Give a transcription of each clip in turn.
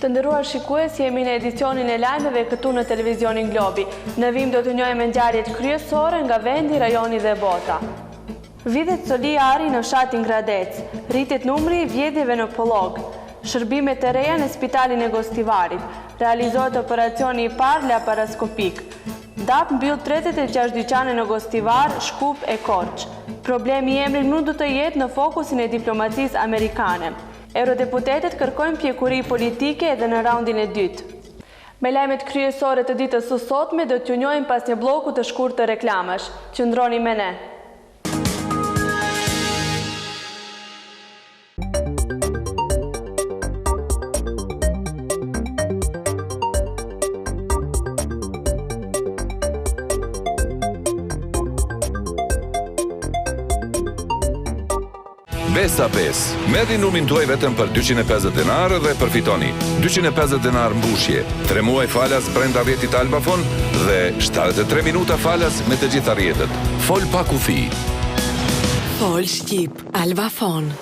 Të nderuar shikues, jemi në edicionin e lajmeve këtu në televizionin Globi. Në vijim do t'ju njohim me ngjarjet kryesore nga vendi, rajoni dhe bota. Vidhet solia ari në fshatin Gradec, rritet numri i vjedhjeve në Pollog. Shërbime të reja në spitalin e Gostivarit, realizohet operacioni i parë laparaskopik. DAP mbyll 36 dyqane në Gostivar, Shkup e Korçë. Problemi i emrit nuk do të jetë në fokusin e diplomacisë amerikane. Eurodeputetët kërkojnë pjekuri politike edhe në raundin e dytë. Me lajmet kryesore të ditës së sotme do t'ju njohim pas një blloku të shkurtër reklamash. Qëndroni me ne! Besa 5. Merrni numrin tuaj vetëm për 250 denarë dhe përfitoni 250 denarë mbushje, 3 muaj falas brenda rrjetit Albafon dhe 73 minuta falas me të gjitha rrjetet. Fol pa kufi. Fol Shqip, Albafon.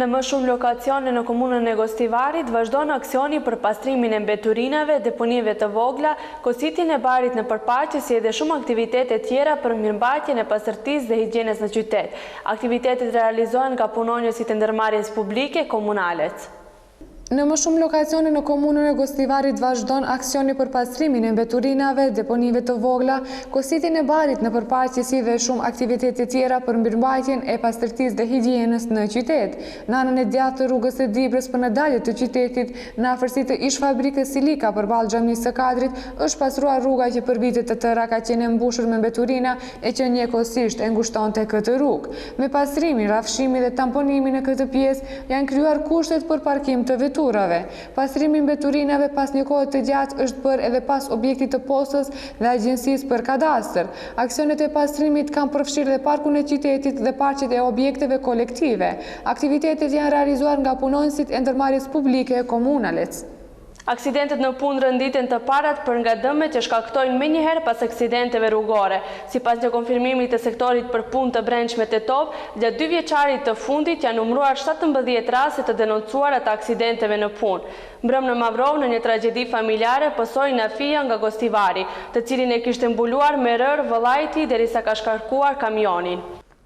Në më shumë lokacione në komunën e Gostivarit vazhdon aksioni për pastrimin e mbeturinave, deponive të vogla, kositjen e barit nëpër parqe si edhe shumë aktivitete tjera për mirëmbajtjen e pastërtisë dhe higjienës në qytet. Aktivitetet realizohen nga punonjësit e ndërmarrjes publike Komunalec. Në më shumë lokacione në komunën e Gostivarit vazhdon aksioni për pastrimin e mbeturinave, deponive të vogla, kositjen e barit nëpër parqe si dhe shumë aktivitete tjera për mirëmbajtjen e pastërtisë dhe higjienës në qytet. Në anën e djathtë të rrugës së Dibrës për në dalje të qytetit, në afërsi të ish-fabrikës Silika përballë xhamisë së Kadrit, është pastruar rruga që për vite të tëra ka qenë e mbushur me mbeturina e që njëkohësisht e ngushtonte këtë rrugë. Me pastrimin, rrafshimin dhe tamponimin në këtë pjesë, Janë krijuar kushtet për parkim të veturave. Pastrimi i mbeturinave pas një kohe të gjatë është bërë edhe pas objektit të postës dhe Agjencisë për Kadastër. Aksionet e pastrimit kanë përfshirë dhe parkun e qytetit dhe parqet e objekteve kolektive. Aktivitetet janë realizuar nga punonjësit e ndërmarrjes publike Komunalec. Aksidentet në punë renditen të parat për nga dëmet që shkaktojnë menjëherë pas aksidenteve rrugore. Sipas një konfirmimi të Sektorit për Punë të Brendshme Tetovë, gjatë dy vjeçarit të fundit janë numëruar 17 raste të denoncuara të aksidenteve në punë. Mbrëmë në Mavrovë në një tragjedi familjare pësoi Nafija nga Gostivari, të cilin e kishte mbuluar me rërë vëllai i tij derisa ka shkarkuar kamionin.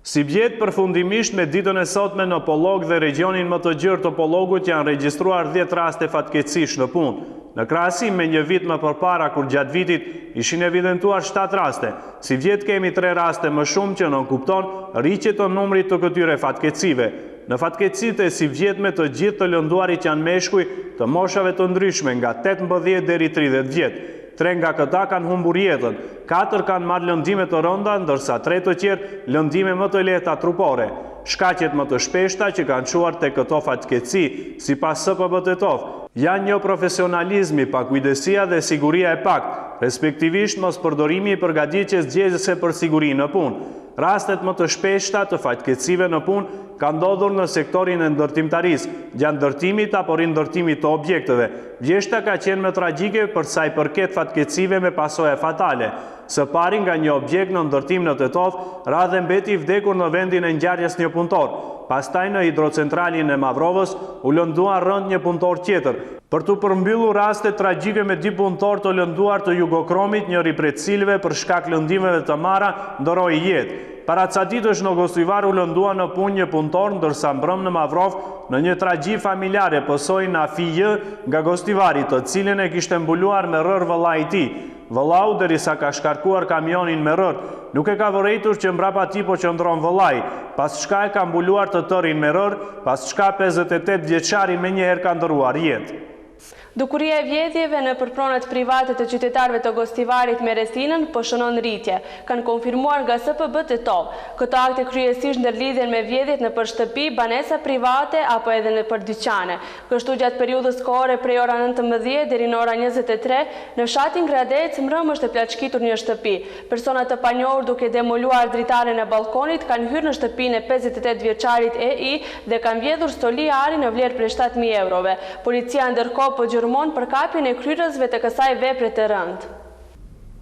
Sivjet përfundimisht me ditën e sotme në Pollog dhe regjionin më të gjerë të Pollogut janë regjistruar dhjetë raste fatkeqësish në punë. Në krahasim me një vit më përpara kur gjatë vitit ishin evidentuar shtatë raste, sivjet kemi tre raste më shumë që nënkupton rritje të numrit të këtyre fatkeqësive. Në fatkeqësitë e sivjetme të gjithë të lënduarit janë meshkuj të moshave të ndryshme nga 18 deri 30 vjet. Tre nga këta kanë humbur jetën, katër kanë marrë lëndime të rënda, ndërsa tre të tjerë lëndime më të lehta trupore. Shkaqet më të shpeshta që kanë çuar tek këto fatkeqësi, sipas SPB Tetovë, janë joprofesionalizmi, pakujdesia dhe siguria e paktë, respektivisht mospërdorimi i përgatitjes gjegjëse për sigurinë në punë. Rastet më të shpeshta të fatkeqësive në punë kanë ndodhur në sektorin e ndërtimtarisë, gjatë ndërtimit apo rindërtimit të objekteve. Vjeshta ka qenë më tragjike për sa i përket fatkeqësive me pasoja fatale. Së pari nga një objekt në ndërtim në Tetovë, ra dhe mbeti i vdekur në vendin e ngjarjes një punëtor. Pastaj në hidrocentralin e Mavrovës u lëndua rëndë një punëtor tjetër. Për t'u përmbyllur rastet tragjike me dy punëtorë të lënduar të Jugokromit, njëri prej të cilëve për shkak lëndimeve të marra ndërroi jetë. Para ca ditësh në Gostivar u lëndua në punë një punëtor, ndërsa mbrëmë në Mavrovë, në një tragji familjare pësoi Nafi J. nga Gostivari, të cilin e kishte mbuluar me rërë vëllai i tij. Vëllau, derisa ka shkarkuar kamionin me rërë, nuk e ka vërejtur që mbrapa tij po qëndron vëllai, pas çka e ka mbuluar të tërin me rërë, pas çka 58 vjeçari menjëherë ka ndërruar jetë. Dukuria e vjedhjeve nëpër pronat private të qytetarëve të Gostivarit me rrethinën po shënon rritje, kanë konfirmuar nga SPB Tetovë. Këto akte kryesisht ndërlidhen me vjedhjet nëpër shtëpi, banesa private apo edhe nëpër dyqane. Kështu gjatë periudhës kohore prej ora 19 deri në ora 23, në fshatin Gradec mbrëmë është plaçkitur një shtëpi. Persona të panjohur duke demoluar dritaren e ballkonit kanë hyrë në shtëpinë e 58 vjeçarit EI dhe kanë vjedhur stoli ari në vlerë prej 7000 eurove. Policia ndërkohë po gjurmon për kapjen e kryerësve të kësaj vepre të rëndë.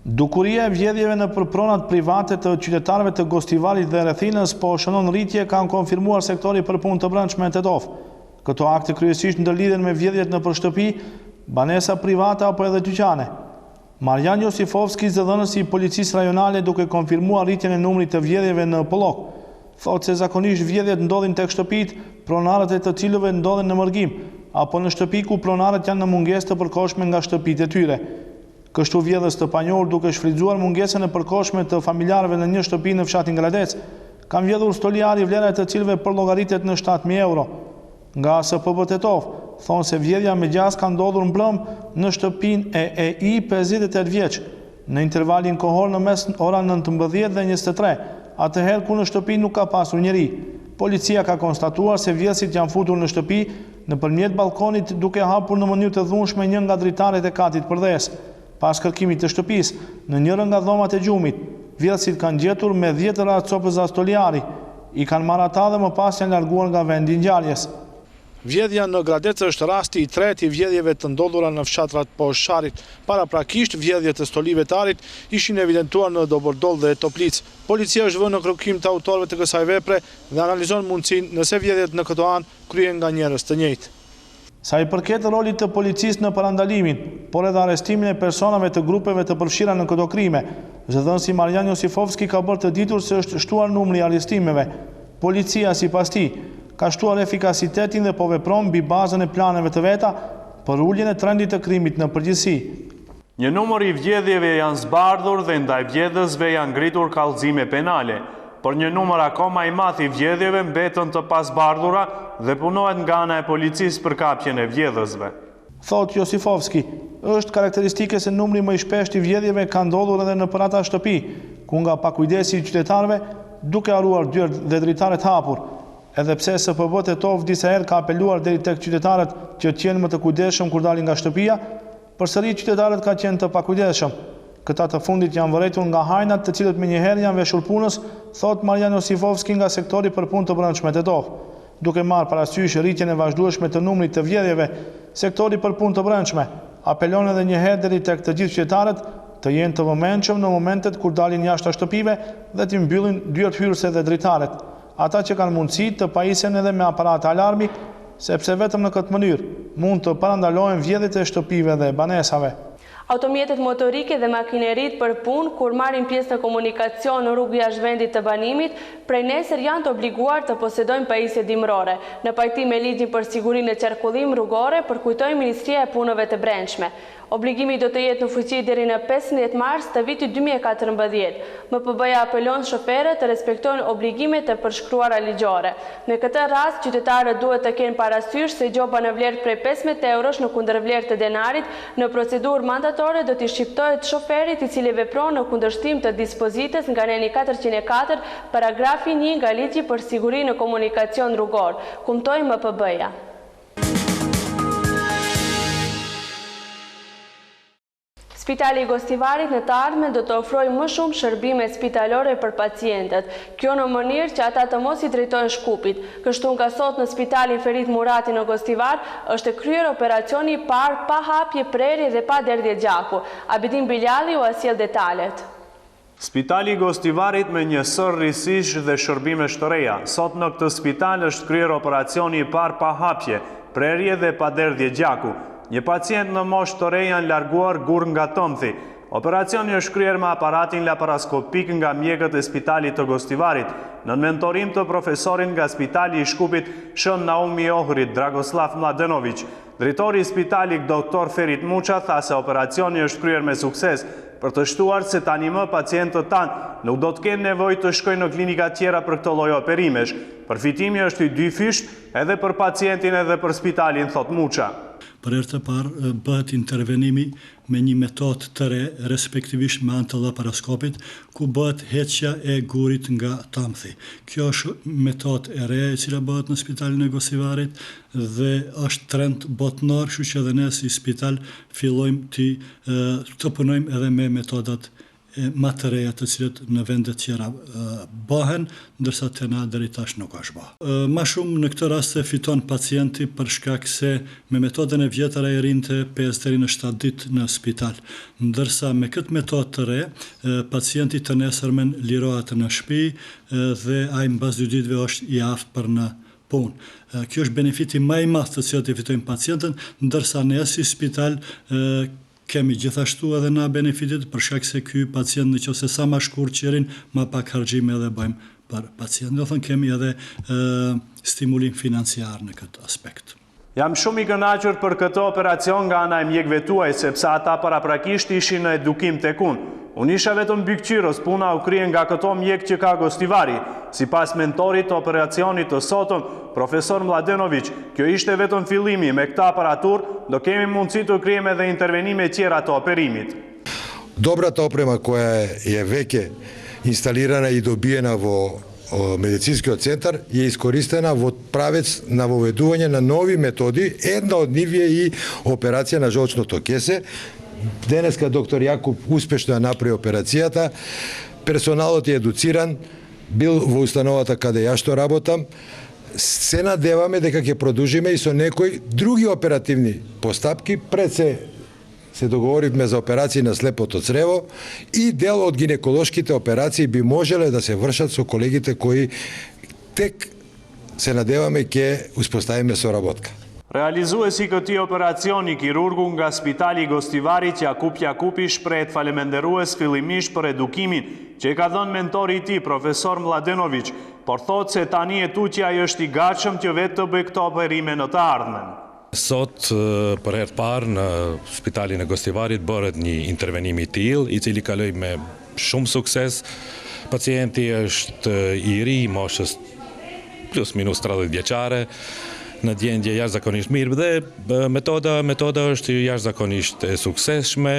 Dukuria e vjedhjeve nëpër pronat private të qytetarëve të Gostivarit dhe rrethinës po shënon rritje, kanë konfirmuar sektori për punë të brendshme në Tetovë. Këto akte kryesisht ndërlidhen me vjedhjet nëpër shtëpi, banesa private apo edhe dyqane. Marjan Josifovski, zëdhënësi i Policisë Rajonale duke konfirmuar rritjen e numrit të vjedhjeve në Pollog, thotë se zakonisht vjedhjet ndodhin tek shtëpitë, pronarët e të cilëve ndodhen në mërgim, apo në shtëpi ku pronarët janë në mungesë të përkohshme nga shtëpitë e tyre. Kështu vjedhës të panjohur duke shfrytëzuar mungesën e përkohshme të familjarëve në një shtëpi në fshatin Gradec, kanë vjedhur stoli ari vlera e të cilëve përllogaritet në 7000 euro. Nga SPB Tetovë, thonë se vjedhja me gjasë ka ndodhur mbrëmë në shtëpinë e EI, 58 vjeç, në intervalin kohor në mes ora 19 dhe 23, atëherë kur në shtëpi nuk ka pasur njeri. Policia ka konstatuar se vjedhësit janë futur në shtëpi nëpërmjet ballkonit duke hapur në mënyrë të dhunshme një nga dritaret e katit përdhes. Pas kërkimit të shtëpisë, në njërën nga dhomat e gjumit, vjedhësit kanë gjetur me dhjetëra copëza stoli ari. I kanë marrë ata dhe më pas janë larguar nga vendi i ngjarjes. Vjedhja në Gradec është rasti i tretë i vjedhjeve të ndodhura në fshatrat poshtë Sharrit. Paraprakisht, vjedhje të stolive të arit ishin evidentuar në Dobërdoll dhe Toplicë. Policia është vënë në kërkim të autorëve të kësaj vepre dhe analizon mundësinë nëse vjedhjet në këto anë kryhen nga njerëz të njëjtë. Sa i përket rolit të policisë në parandalimin, por edhe arrestimin e personave të grupeve të përfshira në këto krime, zëdhënësi Marjan Josifovski ka bërë të ditur se është shtuar numri i arrestimeve. Policia, sipas tij, ka shtuar efikasitetin dhe po vepron mbi bazën e planeve të veta për uljen e trendit të krimit në përgjithësi. Një numër i vjedhjeve janë zbardhur dhe ndaj vjedhësve janë ngritur kallëzime penale, por një numër akoma i madh i vjedhjeve mbetën të pazbardhura dhe punohet nga ana e policisë për kapjen e vjedhësve. Thotë Josifovski, është karakteristike se numri më i shpeshtë i vjedhjeve ka ndodhur edhe nëpër ata shtëpi, ku nga pakujdesi i qytetarëve, duke harruar dyert dhe dritaret hapur, edhe pse SPB Tetovë disa herë ka apeluar deri tek qytetarët që të jenë më të kujdesshëm kur dalin nga shtëpia, Përsëri qytetarët kanë qenë të pakujdesshëm. Këta të fundit janë vërejtur nga hajnat të cilët menjëherë janë veshur punës, thotë Marjan Josifovski nga sektori për punë të brendshme Tetovë. Duke marrë parasysh rritjen e vazhdueshme të numrit të vjedhjeve, sektori për punë të brendshme apelon edhe një herë deri tek të gjithë qytetarët të jenë të vëmendshëm në momentet kur dalin jashtë shtëpive dhe t'i mbyllin dyert hyrëse dhe dritaret. Ata që kanë mundësi të pajisen edhe me aparate alarmi, sepse vetëm në këtë mënyrë mund të parandalohen vjedhjet e shtëpive dhe banesave. Automjetet motorike dhe makineritë për punë, kur marrin pjesë në komunikacion në rrugë jashtë vendit të banimit, prej nesër janë të obliguar të posedojnë pajisje dimërore. Në pajtim me ligjin për sigurinë në qarkullim rrugore, përkujtoi Ministria e Punëve të Brendshme. Obligimi do të jetë në fuqi deri në 15 mars të vitit 2014. MPB-ja apelon shoferët të respektojnë obligimet e përshkruara ligjore. Në këtë rast, qytetarët duhet të kenë parasysh se gjoba në vlerë prej 15 eurosh në kundërvlerë të denarit në procedurë mandatore do t'i shqiptohet shoferit i cili vepron në kundërshtim të dispozitës nga neni 404, paragrafi 1 nga Ligji për siguri në komunikacion rrugor, kumtoi MPB-ja. Spitali i Gostivarit në të ardhmen do të ofrojë më shumë shërbime spitalore për pacientët. Kjo në mënyrë që ata të mos i drejtohen Shkupit. Kështu nga sot në spitalin Ferit Murati në Gostivar është kryer operacioni i parë pa hapje prerje dhe pa derdhje gjaku. Abidin Bilali ua sjell detalet. Spitali i Gostivarit me një sërë risish dhe shërbimesh të reja. Sot në këtë spital është kryer operacioni i parë pa hapje, prerje dhe pa derdhje gjaku. Një pacient në moshë të re janë larguar gurë nga tëmthi. Operacioni është kryer me aparatin laparaskopik nga mjekët e spitalit të Gostivarit, nën mentorim të profesorit nga spitali i Shkupit Shën Naumi i Ohrit, Dragoslav Mladenoviq. Drejtori i spitalit Dr. Ferit Muça tha se operacioni është kryer me sukses, për të shtuar se tani më pacientët tanë nuk do të kenë nevojë të shkojnë në klinika tjera për këto lloj operimesh. Përfitimi është i dyfishtë edhe për pacientin edhe për spitalin, thotë Muça. Për herë të parë bëhet intervenimi me një metodë të re, respektivisht me anë të laparoskopit, ku bëhet heqja e gurit nga tamthi. Kjo është metodë e re e cila bëhet në spitalin e Gostivarit dhe është trend botnor, kështu që edhe ne si spital fillojmë të të punojmë edhe me metodat ma të reja të cilat në vende tjera bëhen, ndërsa te na deri tash nuk është ba. Ma shumë në këtë raste fiton pacienti për shkak se me metodën e vjetër ai rrinte 5 deri në 7 ditë në spital, ndërsa me këtë metodë të re pacienti të nesërmen lirohet në shtëpi dhe ai mbas dy ditëve është i aftë për në punë. Kjo është benefiti ma i madh të cilat e fitojnë pacientët, ndërsa ne si spital Kemi gjithashtu edhe na benefitet për shkak se ky pacient në qoftë se sa ma shkurt që rrin, ma pak harxhime edhe bëjmë për pacientin. Do thonë kemi edhe stimulim financiar në këtë aspekt. Jam shumë i kënaqur për këtë operacion nga ana e mjekëve tuaj, sepse ata paraprakisht ishin në edukim tek unë. Unë isha vetëm mbikëqyrës, puna u krye nga këto mjekë që ka Gostivari. Sipas mentorit të operacionit të sotëm, profesor Mladenoviq, kjo ishte vetëm fillimi, me këtë aparaturë do kemi mundësi të kryejmë edhe intervenime tjera të operimit. Добрата опрема која е веќе инсталирана и добиена во медицинскиот центар е искористена во правец на воведување на нови методи. Една од нив е и операција на жолчното кесе. Денеска доктор Јакуб успешно ја направи операцијата. Персоналот е едуциран, бил во установата каде ја што работам. Се надеваме дека ќе продолжиме и со некои други оперативни постапки, пред се се договоривме за операции на слепото црево и дел од гинеколошките операции би можеле да се вршат со колегите кои тек се надеваме ќе успоставиме соработка. Realizuesi i këtij operacioni, kirurgu nga Spitali i Gostivarit, Jakup Jakupi shprehet falemenderues fillimisht për edukimin që i ka dhënë mentori i tij, profesor Mladenoviq, por thotë se tani e tutje ai është i gatshëm që vetë të bëjë këto operime në të ardhmen. Sot, për herë të parë, në Spitalin e Gostivarit bëhet një intervenim i tillë, i cili kaloi me shumë sukses. Pacienti është i ri, moshës plus minus 30 vjeçare, në gjendje jashtëzakonisht mirë dhe metoda metoda është jashtëzakonisht e suksesshme,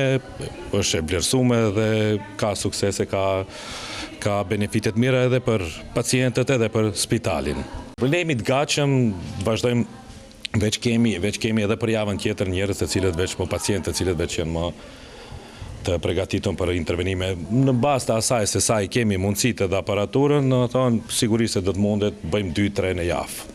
është e vlerësume dhe ka suksese, ka ka benefite të mira edhe për pacientët edhe për spitalin. Ne jemi të gatshëm, vazhdojmë veç kemi, veç kemi edhe për javën tjetër njerëz të cilët veç më pacientë të cilët veç janë më të pregatitun për intervenime. Në bazë të asaj se sa i kemi mundësitë dhe aparaturën, do të thonë, sigurisht se do të mundet bëjmë 2-3 në javë.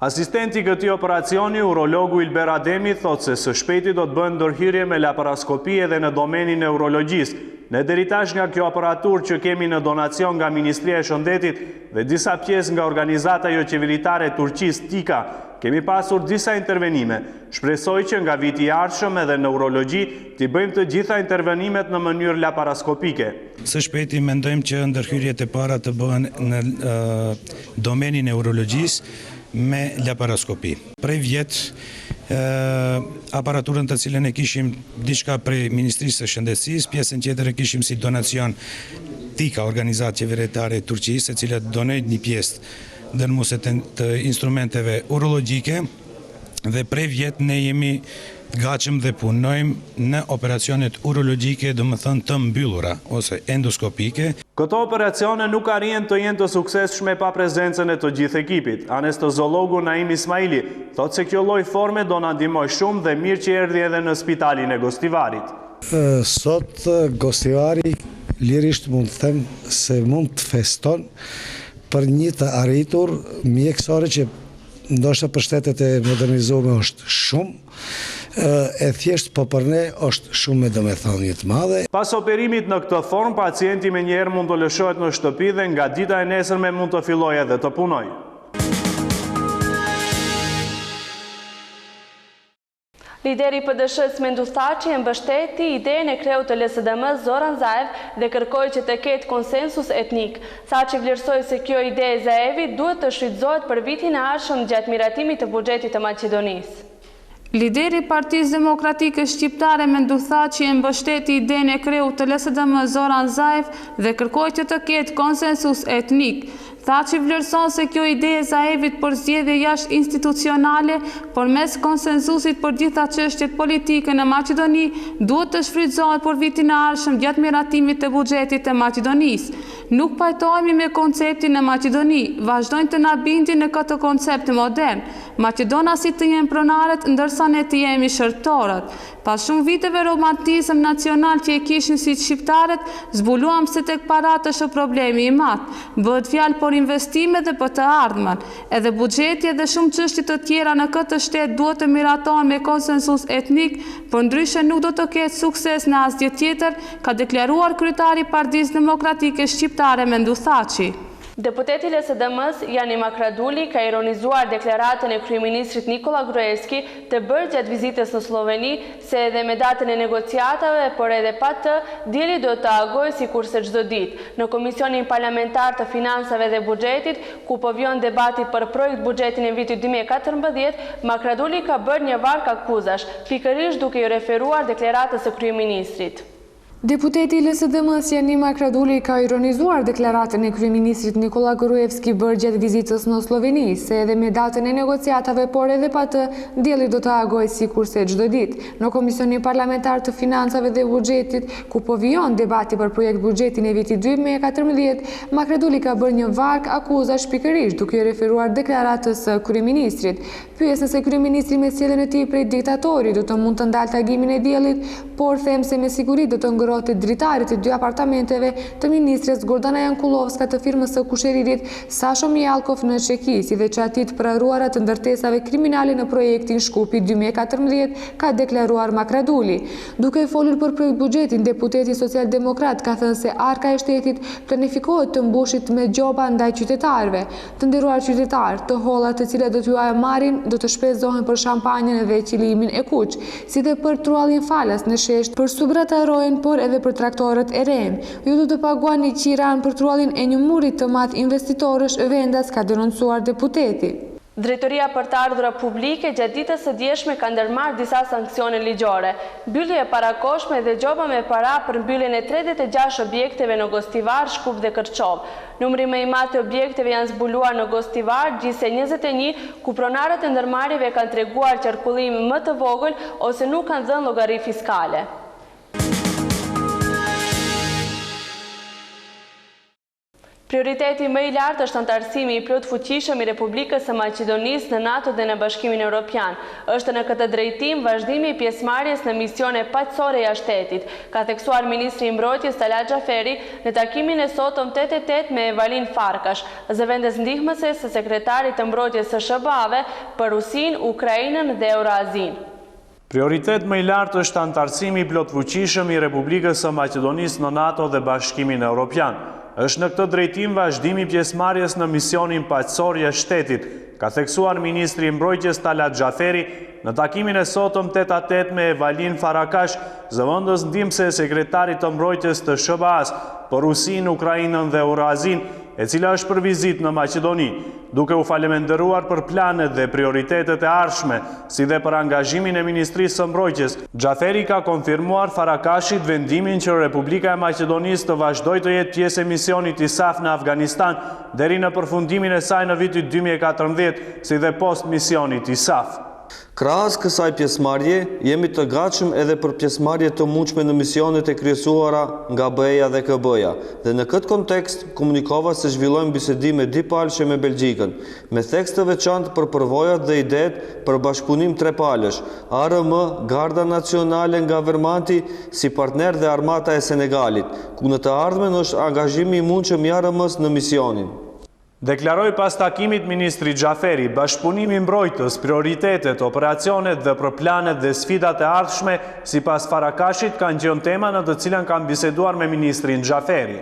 Asistenti i këtij operacioni, urologu Ilber Ademi, thotë se së shpejti do të bëhen ndërhyrje me laparoskopi edhe në domenin e urologjisë. Ne deri tash nga kjo aparaturë që kemi në donacion nga Ministria e Shëndetit dhe disa pjesë nga organizata joqeveritare e Turqisë TIKA, kemi pasur disa intervenime. Shpresoj që nga viti i ardhshëm edhe në urologji t'i bëjmë të gjitha intervenimet në mënyrë laparoskopike. Së shpejti mendojmë që ndërhyrjet e para të bëhen në domenin e urologjisë me laparoskopi. Prej vjet, aparaturën të cilën e kishim diçka prej Ministrisë së Shëndetësisë, pjesën tjetër e kishim si donacion TIKA, organizatë qeveritare e Turqisë, e cila donoi një pjesë dërmuese të instrumenteve urologjike dhe prej vjet ne jemi të gatshëm dhe punojmë në operacionet urologjike, domethënë të mbyllura ose endoskopike. Këto operacione nuk arrihen të jenë të suksesshme pa prezencën e të gjithë ekipit. Anesteziologu Naim Ismaili thotë se kjo lloj forme do na ndihmojë shumë dhe mirë që erdhi edhe në spitalin e Gostivarit. Sot Gostivari lirisht mund të them se mund të feston për një të arritur mjekësore që ndoshta për shtetet e modernizuara është shumë e thjesht, po për ne është shumë me domethënie të madhe. Pas operimit në këtë formë, pacienti menjëherë mund të lëshohet në shtëpi dhe nga dita e nesërme mund të fillojë edhe të punojë. Lideri i PDSH-së Menduh Thaçi e mbështeti idenë e kreut të LSDM Zoran Zaev dhe kërkoi që të ketë konsensus etnik. Thaçi vlerësoi se kjo ide e Zaevit duhet të shfrytëzohet për vitin e ardhshëm gjatë miratimit të buxhetit të Maqedonisë. Lideri i Partisë Demokratike Shqiptare Menduh Thaçi e mbështeti idenë e kreut të LSDM Zoran Zaev dhe kërkoi që të ketë konsensus etnik. Thaçi vlerëson se kjo ide e Zaevit për zgjedhje jashtë institucionale, përmes konsenzusit për gjitha çështjet politike në Maqedoni, duhet të shfrytëzohet për vitin e ardhshëm gjatë miratimit të buxhetit të Maqedonisë. Nuk pajtohemi me konceptin në Maqedoni, vazhdojnë të na bindin në këtë koncept modern. Maqedonasit të jenë pronarët, ndërsa ne të jemi shërbëtorët. Pas shumë viteve romantizëm nacional që e kishin si shqiptarët, zbuluam se tek paratë është problemi i madh. Bëhet fjalë për investime dhe për të ardhmen. Edhe buxheti edhe shumë çështje të tjera në këtë shtet duhet të miratohen me konsensus etnik, përndryshe nuk do të ketë sukses në asgjë tjetër, ka deklaruar kryetari i Partisë Demokratike Shqiptare Menduh Thaçi. Deputeti i LSDM-së, Jani Makraduli, ka ironizuar deklaratën e kryeministrit Nikolla Gruevski të bërë gjatë vizitës në Slloveni se edhe me datën e negociatave, por edhe pa të, dielli do të agojë sikurse çdo ditë. Në Komisionin Parlamentar të Financave dhe Buxhetit, ku po vijon debati për projektbuxhetin e vitit 2014, Makraduli ka bërë një varg akuzash, pikërisht duke iu referuar deklaratës së kryeministrit. Deputeti i LSDM-së, Jani Makraduli ka ironizuar deklaratën e kryeministrit Nikolla Gruevski bërë gjatë vizitës në Slloveni, se edhe me datën e negociatave, por edhe pa të, dielli do të agojë sikurse çdo ditë. Në Komisionin Parlamentar të Financave dhe Buxhetit, ku po vijon debati për projektbuxhetin e vitit 2014, Makraduli ka bërë një varg akuzash pikërisht duke iu referuar deklaratës së kryeministrit. Pyes nëse kryeministri me sjelljen e tij prej diktatori do të mund të ndalte agimin e diellit, por them se me siguri do të ngrohte dritaret e dy apartamenteve të ministres Gordana Jankullovska të firmës së kushëririt Sasho Mijallkov në Çeki, si dhe çatitë e praruara të ndërtesave kriminale në projektin Shkupi 2014, ka deklaruar Makraduli. Duke folur për projektbuxhetin, deputeti socialdemokrat ka thënë se arka e shtetit planifikohet të mbushet me gjoba ndaj qytetarëve. Të nderuar qytetarë, të hollat të cilat do t'jua marrin do të shpenzohen për shampanjën dhe qilimin e kuq, si dhe për truallin falas në shesh për Subrata Rojën por edhe për traktorët e rinj. Ju do të paguani qiranë për truallin e një muri të madh investitorësh vendas, ka denoncuar deputeti. Drejtoria për të Ardhura Publike gjatë ditës së djeshme ka ndërmarrë disa sanksione ligjore, mbyllje e parakohshme dhe gjoba me para për mbylljen e 36 objekteve në Gostivar, Shkup dhe Kërçovë. Numri më i madh i objekteve janë zbuluar në Gostivar, gjithsej 21, ku pronarët e ndërmarrjeve kanë treguar qarkullim më të vogël ose nuk kanë dhënë llogari fiskale. Prioriteti më i lartë është anëtarësimi i plotfuqishëm i Republikës së Maqedonisë në NATO dhe në Bashkimin Evropian. Është në këtë drejtim vazhdimi i pjesëmarrjes në misione paqësore jashtë shtetit, ka theksuar ministri i Mbrojtjes Talat Xhaferi në takimin e sotëm tet-e-tet me Evalin Farkash, zëvendës ndihmëse së sekretarit të Mbrojtjes së SHBA-ve për Rusinë, Ukrainën dhe Euroazinë. Prioritet më i lartë është anëtarësimi i plotfuqishëm i Republikës së Maqedonisë në NATO dhe Bashkimin Evropian. Është në këtë drejtim vazhdimi i pjesëmarrjes në misionin paqësor jashtë shtetit, ka theksuar ministri i Mbrojtjes Talat Xhaferi në takimin e sotëm tet-a-tet me Evalin Farakash, zëvendës ndihmëse e sekretarit të Mbrojtjes të SHBA-së për Rusinë, Ukrainën dhe Euroazinë, e cila është për vizitë në Maqedoni, duke u falemenderuar për planet dhe prioritetet e ardhshme, si dhe për angazhimin e Ministrisë së Mbrojtjes, Xhaferi ka konfirmuar Farakashit vendimin që Republika e Maqedonisë të vazhdojë të jetë pjesë e misionit ISAF në Afganistan deri në përfundimin e saj në vitin 2014, si dhe post misionit ISAF. Krahas kësaj pjesëmarrje, jemi të gatshëm edhe për pjesëmarrje të mundshme në misionet e kryesuara nga BE-ja dhe KB-ja, dhe në këtë kontekst komunikova se zhvillojmë bisedime dypalëshe me Belgjikën, me theks të veçantë për përvojat dhe idetë për bashkëpunim trepalësh, ARM, Garda Nacionale nga Vermonti si partner dhe Armata e Senegalit, ku në të ardhmen është angazhimi i mundshëm i ARM-së në misionin. Deklaroi pas takimit ministri Xhaferi, bashkëpunimi mbrojtës, prioritetet, operacionet dhe për planet dhe sfidat e ardhshme, sipas Farakashit, kanë qenë tema në të cilën kanë biseduar me ministrin Xhaferi.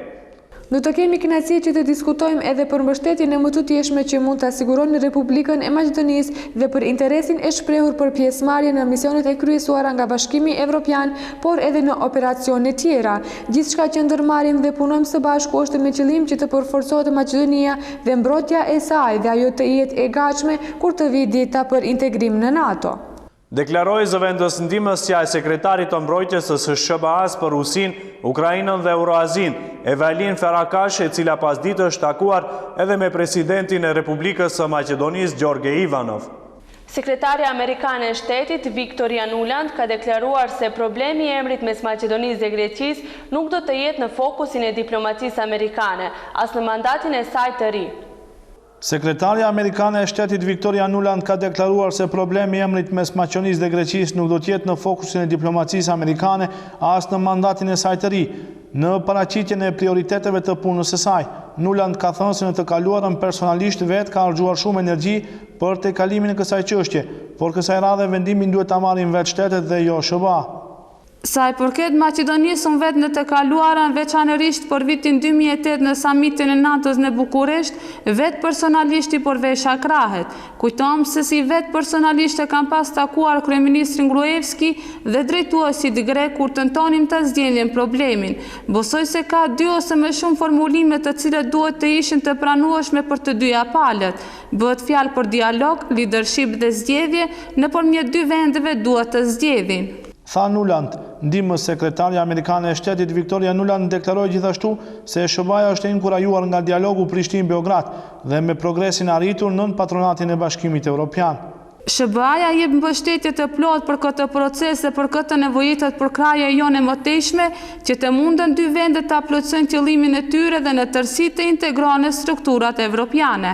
Do të kemi kënaqësi që të diskutojmë edhe për mbështetjen e mëtutjeshme që mund ta siguroni Republikën e Maqedonisë dhe për interesin e shprehur për pjesëmarrje në misionet e kryesuara nga Bashkimi Evropian, por edhe në operacione tjera. Gjithçka që ndërmarrim dhe punojmë së bashku është me qëllim që të përforcohet Maqedonia dhe mbrojtja e saj dhe ajo të jetë e gatshme kur të vijë dita për integrim në NATO. Deklaroi zëvendësndihmësja e Sekretarit të Mbrojtjes së SHBA-së për Rusinë, Ukrainën dhe Euroazinë, Evelyn Farakash, e cila pasdite është takuar edhe me presidentin e Republikës së Maqedonisë, Gjorge Ivanov. Sekretarja amerikane e Shtetit, Victoria Nuland, ka deklaruar se problemi i emrit mes Maqedonisë dhe Greqisë nuk do të jetë në fokusin e diplomacisë amerikane, as në mandatin e saj të ri. Sekretarja amerikane e Shtetit Victoria Nuland ka deklaruar se problemi i emrit mes Maqedonisë dhe Greqisë nuk do të jetë në fokusin e diplomacisë amerikane as në mandatin e saj të ri. Në paraqitjen e prioriteteve të punës së saj, Nuland ka thënë se në të kaluarën personalisht vetë ka harxhuar shumë energji për tejkalimin e kësaj çështje, por kësaj radhe vendimin duhet ta marrin vetë shtetet dhe jo SHBA. Sa i përket Maqedonisë unë vetë në të kaluarën veçanërisht për vitin 2008 në samitin e NATO-s në Bukuresht, vetë personalisht i përvesha krahët. Kujtohem se si vetë personalisht e kam pas takuar kryeministrin Gruevski dhe drejtuesit grekë kur tentonim ta zgjidhnim problemin. Besoj se ka dy ose më shumë formulime të cilat duhet të ishin të pranueshme për të dyja palët. Bëhet fjalë për dialog, lidership dhe zgjedhje, nëpërmjet dy vendeve duhet të zgjedhin. Tha Nuland. Ndihmës sekretarja amerikane e Shtetit Victoria Nuland deklaroi gjithashtu se SHBA-ja është e inkurajuar nga dialogu Prishtinë-Beograd dhe me progresin e arritur nën patronatin e Bashkimit Evropian. SHBA-ja jep mbështetje të plotë për këtë proces dhe për këtë nevojitet përkrahja jonë e mëtejshme që të munden dy vendet ta plotësojnë qëllimin e tyre dhe në tërësi të integrohen në strukturat evropiane.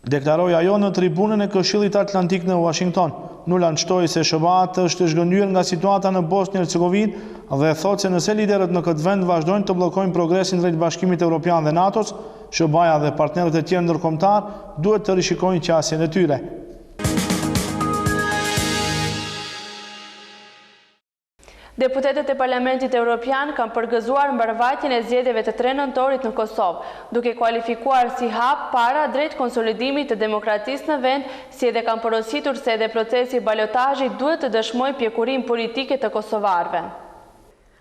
Deklaroi ajo në tribunën e Këshillit Atlantik në Uashington. Nuland shtoi se SHBA-të është zhgënjyer nga situata në Bosnjë-Hercegovinë dhe thotë se nëse liderët në këtë vend vazhdojnë të bllokojnë progresin drejt Bashkimit Evropian dhe NATO-s, SHBA-ja dhe partnerët e tjerë ndërkombëtarë duhet të rishikojnë qasjen e tyre. Deputetët e Parlamentit Europian kanë përgëzuar mbarëvajtjen e zgjedhjeve të 3 nëntorit në Kosovë, duke kualifikuar si hap para drejt konsolidimit të demokracisë në vend, si edhe kanë porositur se edhe procesi i balotazhit duhet të dëshmojë pjekurinë politike të kosovarëve.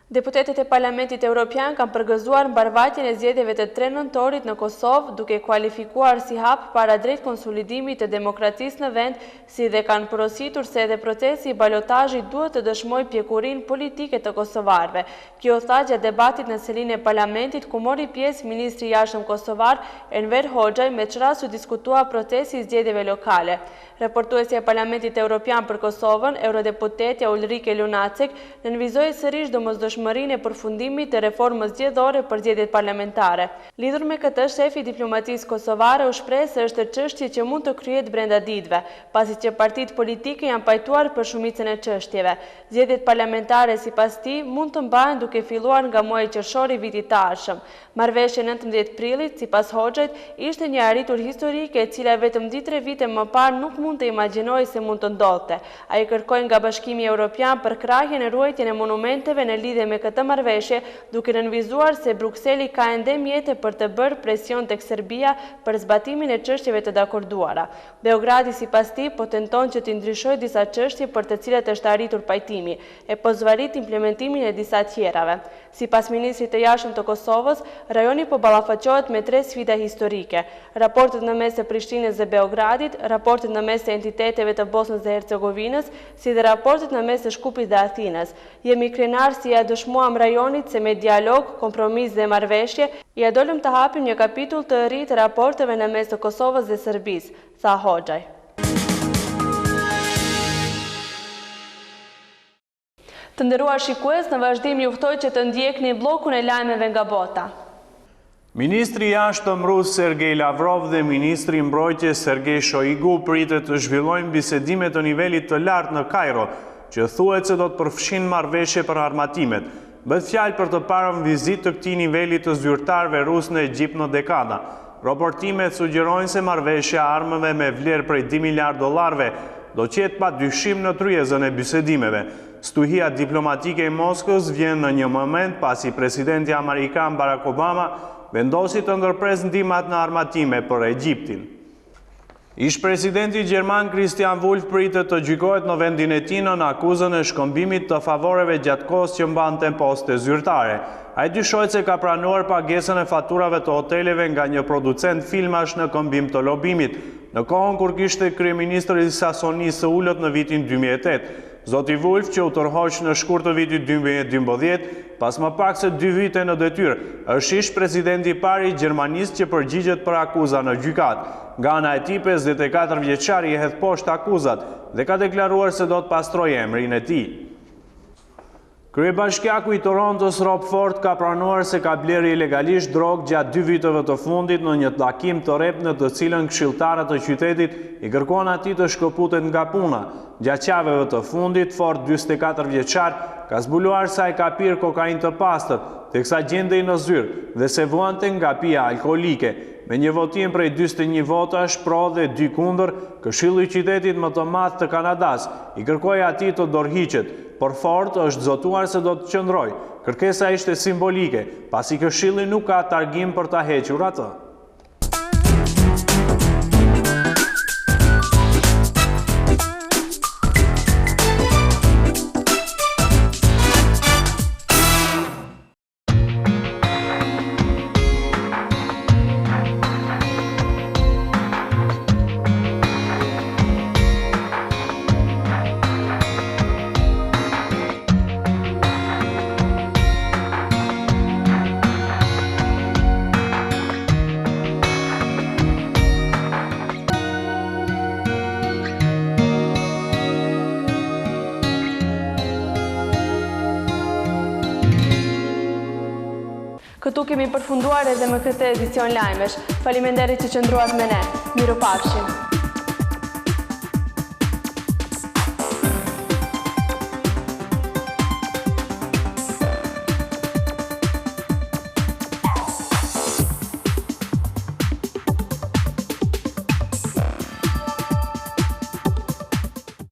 Deputetët e Parlamentit Europian kanë përgëzuar mbarëvajtjen e zgjedhjeve të 3 nëntorit në Kosovë, duke kualifikuar si hap para drejt konsolidimit të demokracisë në vend, si dhe kanë porositur se edhe procesi i balotazhit duhet të dëshmojë pjekurinë politike të kosovarëve. Kjo u tha gjatë debatit në selinë e Parlamentit ku mori pjesë ministri i Jashtëm kosovar, Enver Hoxhaj, me ç'rast u diskutua procesi i zgjedhjeve lokale. Raportuesja e Parlamentit Europian për Kosovën, eurodeputetja Ulrike Lunacek, nënvizoi sërish domosdoshmërinë e përfundimit të reformës zgjedhore për zgjedhjet parlamentare. Lidhur me këtë, shefi i diplomacisë kosovare u shpreh se është çështje që mund të kryhet brenda ditëve, pasi që partitë politike janë pajtuar për shumicën e çështjeve. Zgjedhjet parlamentare, sipas tij, mund të mbahen duke filluar nga muaji qershor i vitit të ardhshëm. Marrëveshja e 19 prillit, sipas Hoxhajt, ishte një e arritur historike e cila vetëm dy-tre vite më parë nuk mund të imagjinohej se mund të ndodhte. Ai kërkoi nga Bashkimi Europian përkrahjen e ruajtjen e monumenteve në lidhje me këtë marrëveshje, duke nënvizuar se Brukseli ka ende mjete për të bërë presion tek Serbia për zbatimin e çështjeve të dakorduara. Beogradi, sipas tij, po tenton që t'i ndryshojë disa çështje për të cilat është arritur pajtimi, e po zvarrit implementimin e disa tjerave. Sipas ministrit të Jashtëm të Kosovës, rajoni po ballafaqohet me tre sfida historike, raportet në mes të Prishtinës dhe Beogradit, raportet në mes të entiteteve të Bosnës dhe Hercegovinës, si dhe raportet në mes të Shkupit dhe Athinës. Jemi krenarë se ia dëshmuam rajonit se me dialog, kompromis dhe marrëveshje, ia dolëm të hapim një kapitull të ri të raporteve në mes të Kosovës dhe Serbisë, tha Hoxhaj. Të nderuar shikues, në vazhdim ju ftoj që të ndjekni bllokun e lajmeve nga bota. Ministri i Jashtëm rus Sergei Lavrov dhe ministri i Mbrojtjes Sergei Shoigu pritet të zhvillojnë bisedime të nivelit të lartë në Kajro, që thuhet se do të përfshijnë marrëveshje për armatimet. Bëhet fjalë për të parën vizitë të këtij niveli të zyrtarëve rusë në Egjipt në dekada. Raportimet sugjerojnë se marrëveshja e armëve me vlerë prej dy miliardë dollarëve do të jetë pa dyshim në tryezën e bisedimeve. Stuhia diplomatike e Moskës vjen në një moment pasi presidenti amerikan Barack Obama vendosi të ndërpresë ndihmat në armatime për Egjiptin. Ish-presidenti gjerman Christian Wulff pritet të gjykohet në vendin e tij nën akuzën e shkëmbimit të favoreve gjatë kohës që mbante poste zyrtare. Ai dyshohet se ka pranuar pagesën e faturave të hoteleve nga një producent filmash në këmbim të lobimit, në kohën kur ishte kryeministër i Saksonisë së Ulët në vitin 2008. Zoti Wulff, që u tërhoq në shkurt të vitit 2012, pas më pak se dy vite në detyrë, është ish-presidenti i parë i Gjermanisë që përgjigjet për akuza në gjykatë. Nga ana e tij, 54 vjeçari i hedh poshtë akuzat dhe ka deklaruar se do të pastrojë emrin e tij. Kryebashkiaku i Torontos, Rob Ford, ka pranuar se ka blerë ilegalisht drogë gjatë dy viteve të fundit në një takim të rreptë në të cilën këshilltarët e qytetit i kërkuan atij të shkëputet nga puna. Gjatë javëve të fundit, Ford, 44 vjeçar, ka zbuluar se ai ka pirë kokainë të pastër, teksa gjendej në zyrë dhe se vuante nga pija alkoolike. Me një votim prej 41 votash pro dhe 2 kundër, Këshilli i qytetit më të madh të Kanadasë i kërkoi atij të dorëhiqet, por Ford është zotuar se do të qëndrojë. Kërkesa ishte simbolike, pasi këshilli nuk ka tagrin për ta hequr atë. Këtu kemi përfunduar edhe me këtë edicion lajmesh. Faleminderit që qëndruat me ne. Mirupafshim.